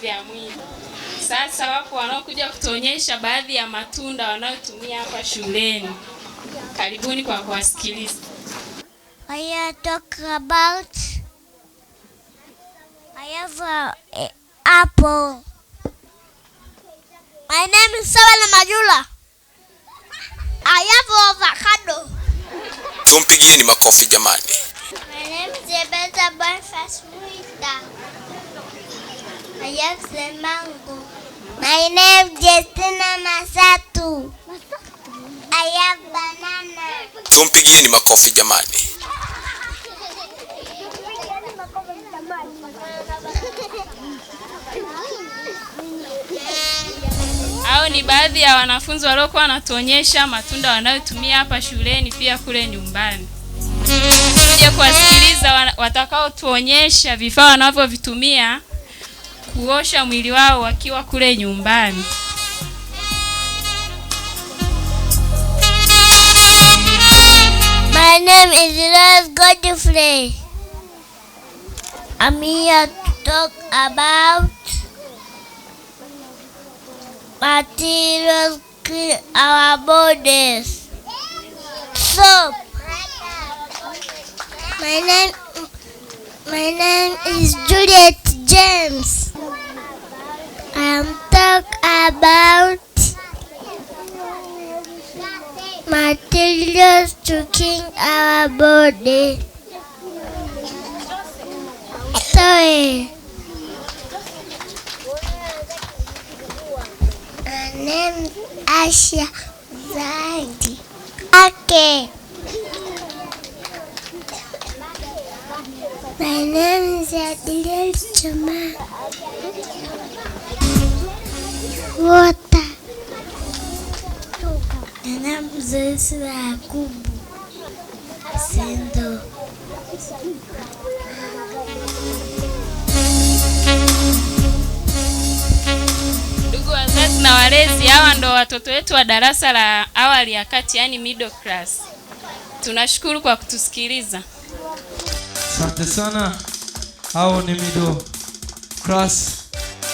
vya mwili. Sasa wapo wanaokuja kutuonyesha baadhi ya matunda wanayotumia hapa shuleni. Karibuni kwa kuwasikiliza. I talk about I have an apple. My name is Samuel Majula. I have avocado. Tumpigieni makofi jamani. My name is Ebeza Bonifas Muita. I have the mango. My name is Justina Masatu. I have banana. Tumpigieni makofi jamani. Hao ni baadhi ya wanafunzi waliokuwa wanatuonyesha matunda wanayotumia hapa shuleni pia kule nyumbani. Tuje kuwasikiliza watakao tuonyesha vifaa wanavyovitumia kuosha mwili wao wakiwa kule nyumbani. My name is Rose Godfrey. I'm here to talk about materials clean our bodies. Soap. My name is Juliet James. I am talk about materials to clean our body. Sorry. My name is Asha Zaidi. Okay. My name is Adil Chama. Water. My name is Yakubu Sendo. Ndugu wazazi na walezi, hawa ndo watoto wetu wa darasa la awali ya kati, yani middle class. Tunashukuru kwa kutusikiliza. Asante sana. Hao ni middle class.